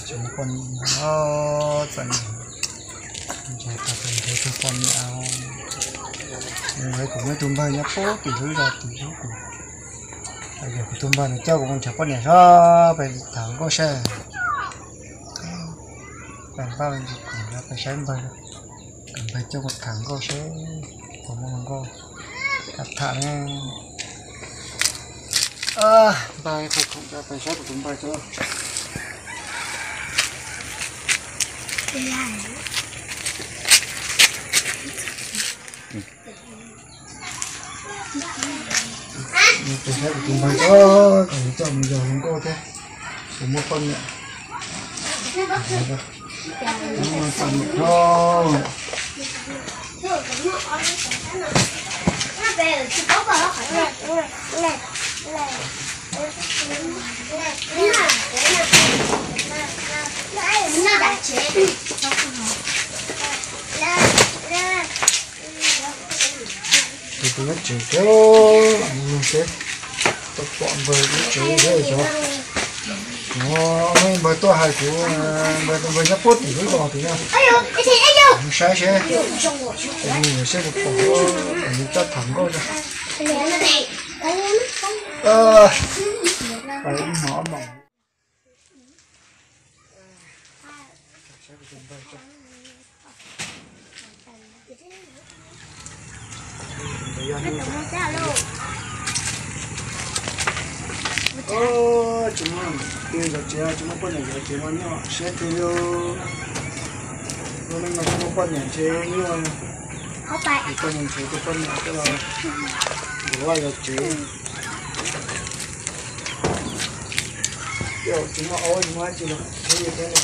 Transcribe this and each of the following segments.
Tsis muaj poj niam no, txom nyem, nrhiav tau poj niam. Kuv muaj ib tug npawg nyob puag tim lub zos tim lub kuv, yog kuv tus npawg nws coj kuv mus nrhiav poj niam seb peb tham nkauj seb. Peb npaj kuv peb saib npawg, kom npawg coj mus tham nkauj seb puas muaj hluas nkauj tham ne. Npawg, peb saib kuv tus npawg seb. Peb saib kuv tus npawg seb, kom nws coj mus yos hluas nkauj thiab, puas muaj poj niam. Poj niam no. Tus nyob tsev thiab, tus nyob tsev, tau pom npawg nyob tsev thiab xyov. Muab npawg tuaj hais kuv, npawg, npawg nyob puag tim lub zos tim no, mus saib seb, mus saib puas pom, kom nws coj tham nkauj tso. Ib hmos ob hmos. Tsis muaj leej twg yos tsev, tsis muaj poj niam yos tsev mas nyuaj siab tiag li. Lub neej no tsis muaj poj niam ntshe nyuaj, poj niam ntshe tus poj niam coj los yuav vaj yos tsev. Tsis muaj aub tsis muaj dab tsi los thiab li.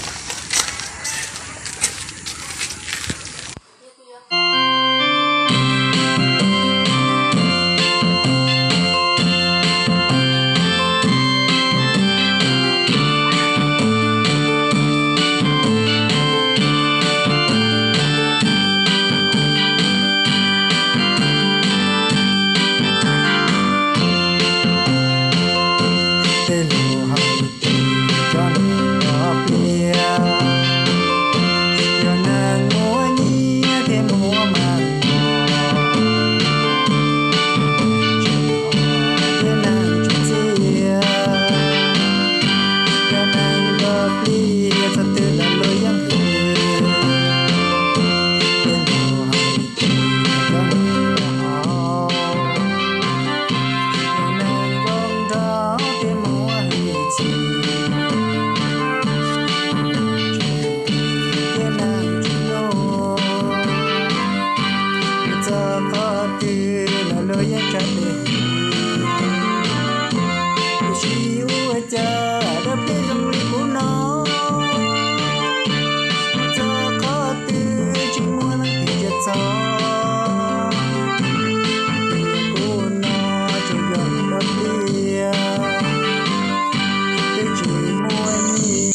Tej lus hais tias cov neeg pom pliag, yog neeg muaj nyiaj thiab muaj mas, thiab neeg tsis txiaj, yog neeg pom pliag txog twg los luag yeej hwm. Tej lus hais tias cov neeg pom neeg zoo nraug thiab muaj hwj chim, thiab neeg tsis hlub, txog qhov twg los luag yeej tsa tes hwm. Tiam sis ua cas dab peb zoo li kuv no, txog qhov twg tsis muaj leej twg txia txog. Kuv no tsuas yog dab peb, twb tsis muaj nyiaj.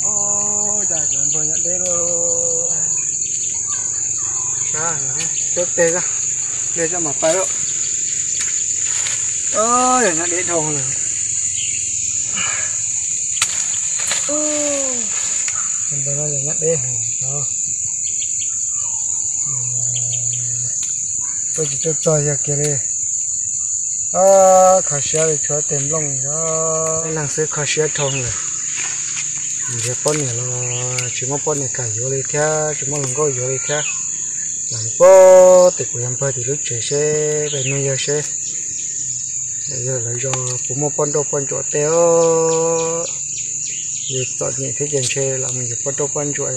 Ua cas cov npawg nyob deb luaj. Sab peb peg, peb coj mas pais lawm. Yog nyob deb dhau lawm. Npawg no yog nyob deb heev no. Tuaj tsis tuaj txog yog kiag li. Kho siab li tshuav tej nplooj. Ib leeg xwb kho siab dhau lawm. Nrhiav poj niam los tsis muaj poj niam kam yuav li thiab, tsis muaj hluas nkauj yuav li thiab. Los pab tim kuv yog npawg tim lub tsev seb pem no yog seb yog lawv zos puas muaj poj nrauj poj ntsuam tej os. Yus txom nyem thiab ces ntshe los mus yuav poj nrauj poj ntsuam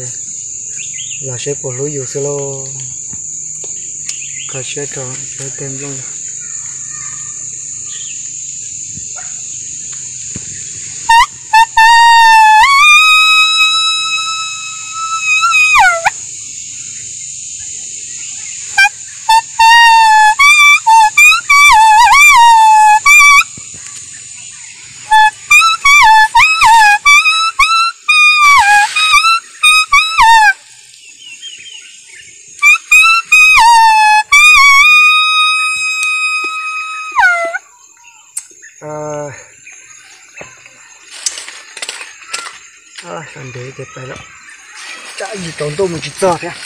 los seb puas hlub yus xwb lauj. Kho siab rau tej nplooj. Ntev ces pais lawm, tsam yus tsaus ntuj mus tsis txog thiab.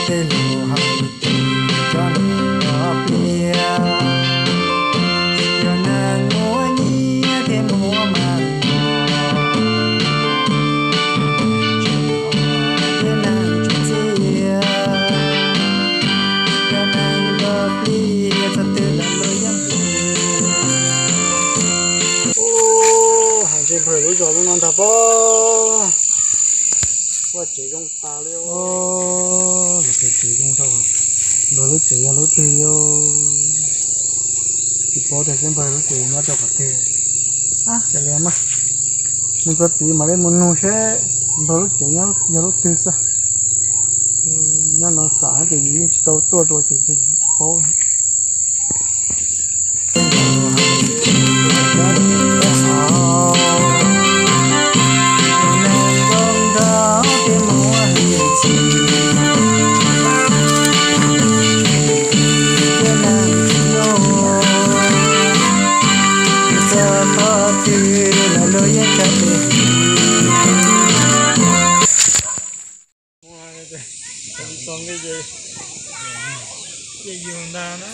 Tej lus hais tias cov neeg txom pliag, yog neeg muaj nyiaj thiaj muaj mas, thiab neeg tsis txiaj, yog neeg txom pliag txog twg los luag yeej hwm. Ub, hais ntshe npawg lub zos lub no ntag pob. Vaj tsev zoo tas li. Los tsev zoo dhau, npawg lub tsev yog lub twg os? Tsis paub tias seb npawg lub tsev nyob rau qhov twg. Kav liam mas, mus txog tid mam li mus nug seb npawg lub tsev nyob yog lub twg xwb. Nyob no xam hais tias yus yeej tsis tau tuaj dua ces ntshe yus tsis paub. Txog nqi ces cia yus ntag na.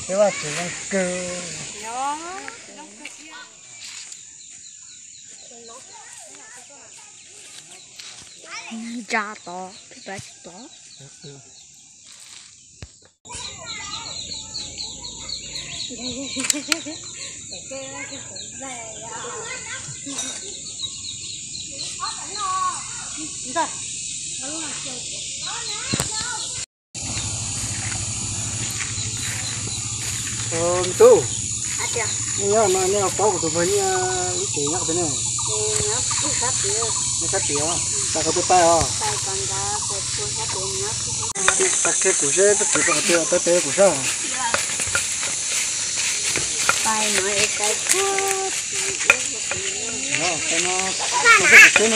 Peb vaj tsev zoo kawg. Ntsa tod, peb pab tsis tod. Me tub, nej nyob no nej paub kuv tus npawg Nyiaj lub tsev nyob qhov twg ne? Nyob sab tid os. Pais qhov twg pais os? Pais qhov twg, pais kuv seb txoj kev pais qhov twg, peb pem kuv sab. Pais no, pais no, pais tim txoj kev no,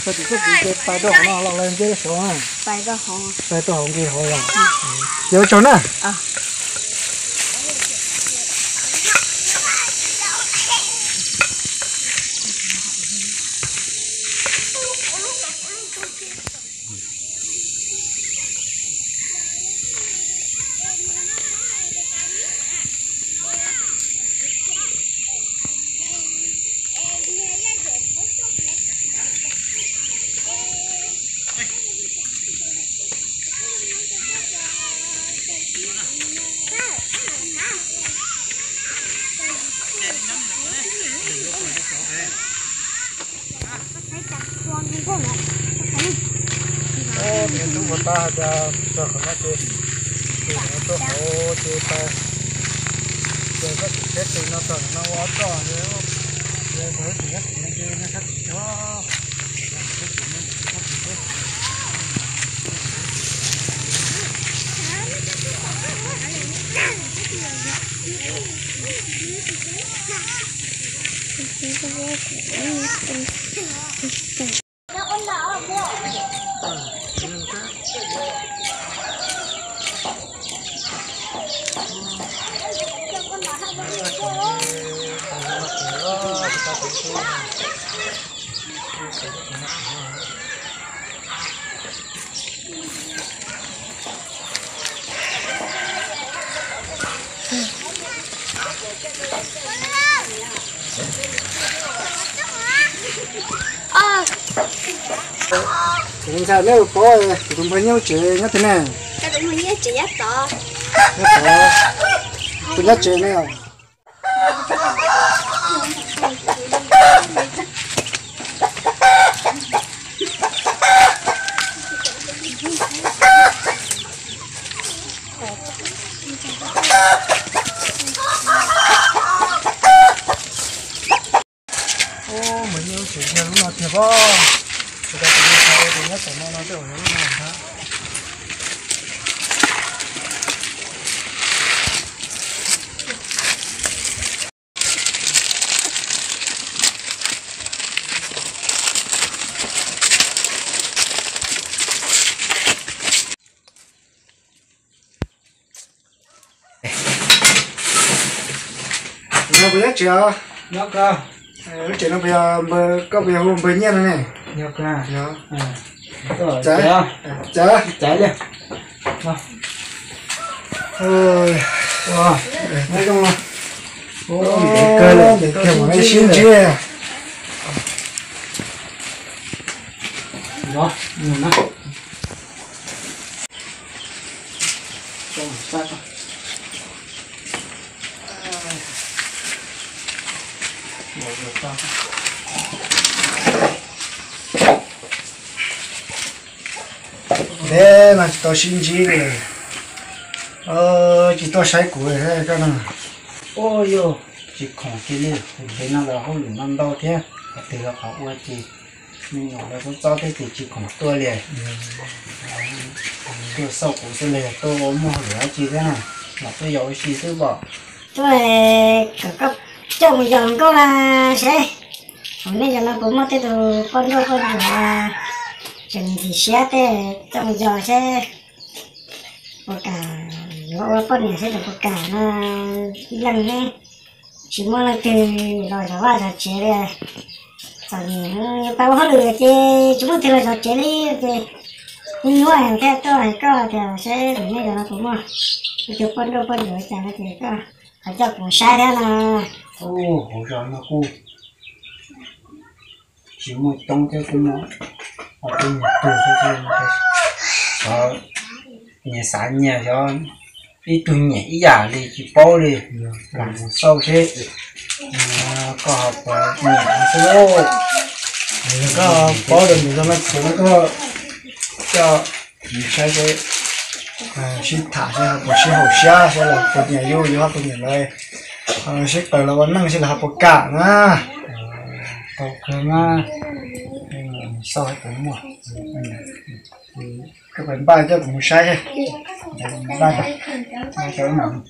pais tim txoj kev ces pais rau hauv no los lawv nce saud. Pais rau hauv, pais rau hauv nqis hauv os. Ces ua tsaug na. Niam tub puas tab hais tias txog qhov no ces, ces tuaj hauv ces pais, ces koj tsis tsheb tis no txog no ua ob txoj, ces txog tsis nyob tim no ces nyob sab tim tod. Kuv ntshai nej ua paub, kuv tus npawg Nyiaj lub tsev nyob twg ne? Nyob tod. Tus nyob tsev ne os. Mus Os, tus ko tus me thaum ua tus nyob tom no no tej zaum yog lub no ntag. No puas nyob tsev os? Lub tsev no puas yog npawg, koj puas yog hu npawg Nyiaj no ne? Txawv, txawv. Ntev kawg, ntev kawg, mam li sib ntsib. Ntev no tsis tau sib ntsib li. Tsis tuaj saib kuv thiab koj no. Ua yog tsis khoom kiag li, tus ntev no los hauj lwm no ntau thiab, qhov twg los qhov ua ces me nyuam los txob txob thiab ces tsis khoom tuaj li. Tuaj xauj kuv xwb li, tuaj ua muaj hauj lwm dab tsi thiab na, los tuaj yos ua si xwb pom. Tuaj kom koj coj mus yos nkauj na seb, hauv nej cov no puas muaj tej tus poj nrauj poj ntsuam tseem ntxim siab tej, coj mus yos seb puas kam yuav ua poj niam seb puas kam no. Ib leeg ne tsis muaj leej twg los zov vaj zov tsev li. Txom nyem yuav pab ua hauj lwm ces tsis muaj twg los zov tsev li ces nyuaj nyuaj thiaj tuaj hais koj tias seb hauv nej cov no puas muaj ib tug poj nrauj poj ntsuam cas no ces koj ho coj kuv saib thiab no. Hauv zos no kuj tsis muaj coob thiab, kuj muaj ob peb nyuag tug thiab, xyov nyias xav nyias, xyov ib tug nyiam ib yam li tsis paub li. Lam mus xauj seb koj ho puas nyiam no xwb lauj. Koj paub rau nws tau no kuv no koj coj mus saib seb, sib tham seb ho puas sib haum siab, seb los puas nyiam yus, yus ho puas nyiam lawv, sib pab los ua neej seb lawv ho puas kam na. Tau kawg mas, xauj puas muaj. Koj pab npaj coj kuv mus saib, npaj, npaj coj mus.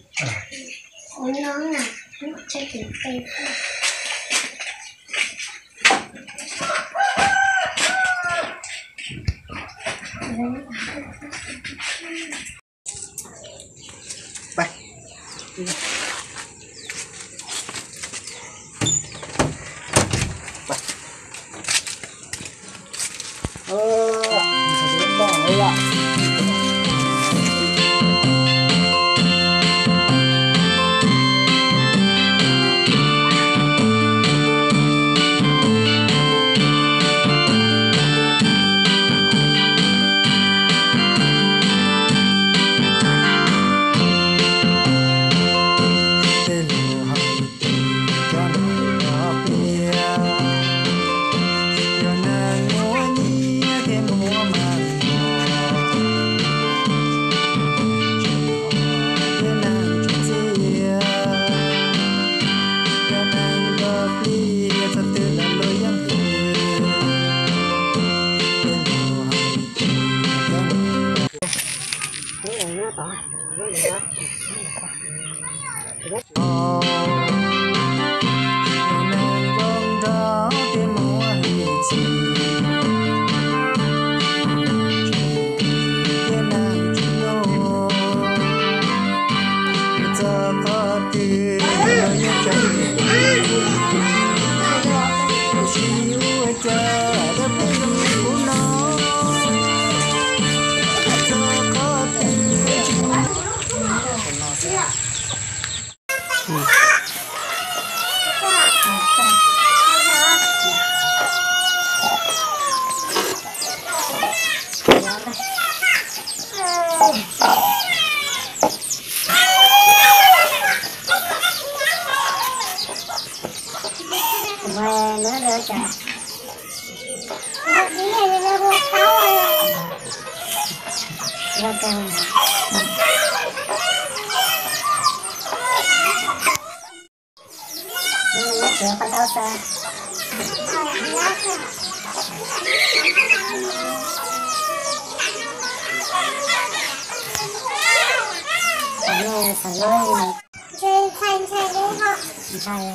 Ntshai ntshai li ho. Ntshai.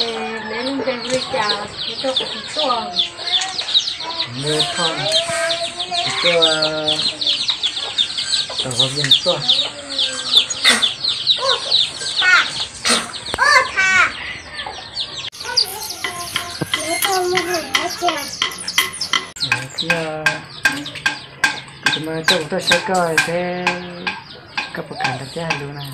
Es neb lub npe hu li cas, neb tuaj qhov twg tuaj? Nws tuaj, kuv tuaj tom Hauv Vias tuaj. Thiab kuv tus mas coj kuv tuaj saib koj thiab, koj puas kam nrog thiab hais lus na?